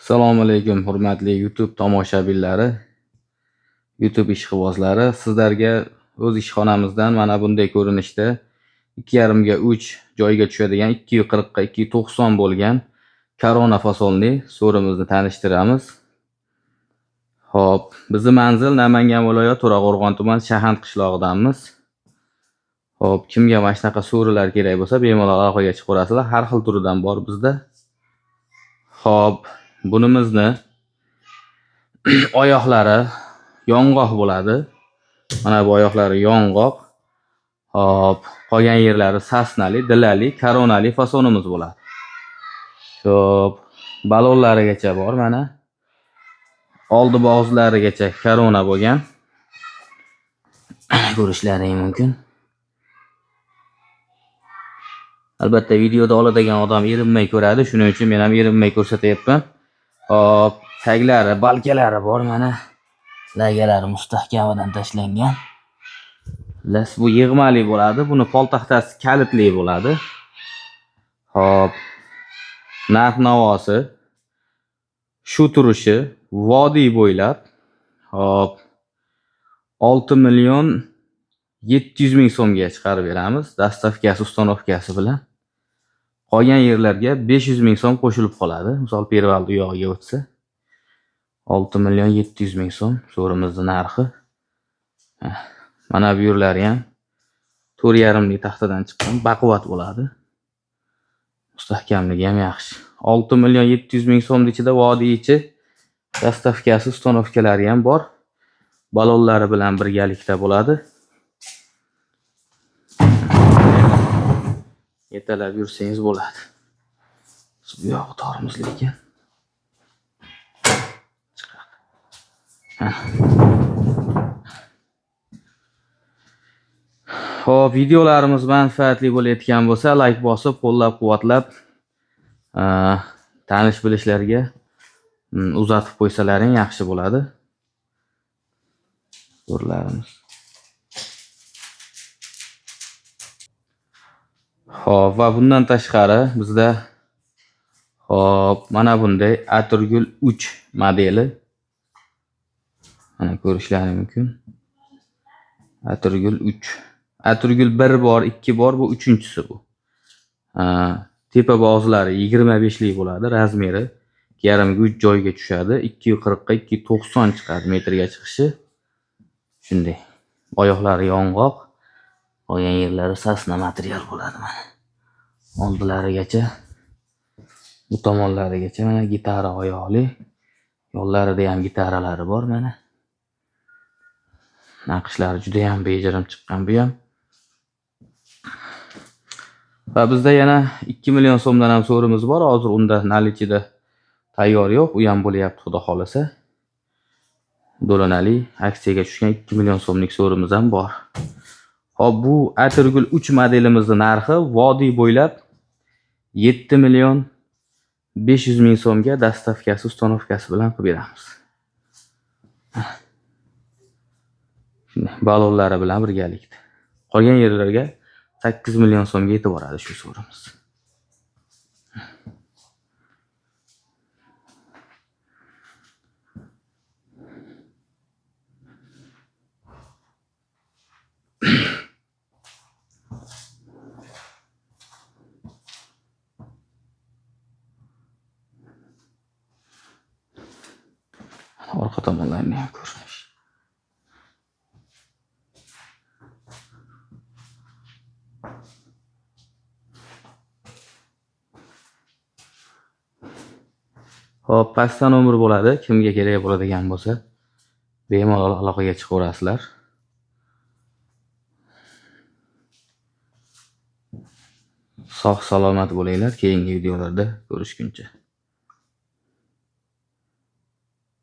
Assalomu alaykum, hurmatli YouTube tomoshabinlari, YouTube ishqibozlari. Sizlarga o'z ishxonamizdan mana bunday ko'rinishda 2,5 ga 3 joyga tushadigan 240 ga 290 bo'lgan korona fasonli so'rimizni tanishtiramiz. Xo'p, bizni manzil Namangan viloyati To'raqo'rg'on tuman Shahand qishlog'idanmiz. Xo'p, kimga mana shunaqa so'rilar kerak bo'lsa, bemalol aloqaga chiqaverasizlar. Har xil turidan bor bizda. Xo'p, bunimizni oyoqlari yong'oq bo'ladi. Mana bu oyoqlari yong'oq. Xo'p, qolgan yerlari sasnali, dilali, koronali fasonimiz bo'ladi. Xo'p, balonlarigacha bor mana. Oldi bo'g'izlarigacha korona bo'lgan. Ko'rishlaring mumkin. Albatta videoda oladigan odam erinmay ko'radi, shuning uchun men ham erinmay ko'rsatyapman. Hop, taglari, balkalari bor mana. Lagalari mustahkamidan tashlangan. Las bu yig'mali bo'ladi. Buni poltaxtasi kalitli bo'ladi. Hop. Narx-navosi shu turishi vodiy bo'ylab hop 6 million 700 ming so'mga chiqarib beramiz, dastavkasi, ustanovkasi bilan. Qolgan yerlarga 500 ming so'm qo'shilib qoladi. Misol perval u yog'iga o'tsa 6 million 700 ming so'm so'rimizni narxi. Mana bu yerlari ham 4,5 lik taxtadan chiqqan baquvvat bo'ladi. Mustahkamligi ham yaxshi. 6 million 700 ming so'm ichida vodiy ichi dastavkasi, ustanovkalari ham bor. Balonlari bilan birgalikda bo'ladi. Yetalab yursangiz bo'ladi. Bu yog'i tormiz lekin. Chiqadi. Xo'p, videolarimiz manfaatli bo'layotgan bo'lsa, like bosib, qo'llab-quvvatlab, tanish bilishlarga uzatib qo'ysalaring yaxshi bo'ladi. So'rlarimiz. Xo'p, va bundan tashqari bizda xo'p, mana bunday Atirgul 3 modeli. Mana ko'rishlaring mumkin. Atirgul 3. Atirgul 1 bor, 2 bor, bu 3-chisi bu. Tepa bo'g'izlari 25 lik bo'ladi, razmeri 2,5 ga 3 joyga tushadi, 240 ga 290 chiqadi metrga chiqishi. Shunday. Oyoqlari yong'oq, qolgan yerlari sasna material bo'ladi mana. Oldilarigacha, bu tomonlarigacha mana gitara oyoqli, yonlarida ham gitaralari bor mana. Naqshlari juda ham bejirim chiqqan bu ham. Va bizda yana 2 million so'mdan ham so'rimiz bor. Hozir unda nalichida tayyor yo'q, u ham bo'lyapti xudo xolasa. Do'lanali aksiyaga tushgan 2 million so'mlik so'rimiz ham bor. Xo'p, bu Atirgul 3 modelimizning narxi vodiy bo'ylab 7 million 500 ming so'mga dastavkasi, ustanovkasi bilan qilib beramiz. Shunday, balonlari bilan birgalikda. Qolgan yerlarga 8 million so'mga yetib boradi shu so'rimiz. Orqa tomonlarini ham ko'rinish. Xo'p, pastda nomer bo'ladi. Kimga kerak bo'ladigan bo'lsa, bemalol aloqaga chiqaverasizlar. Sog' salomat bo'linglar. Keyingi videolarda ko'rishguncha.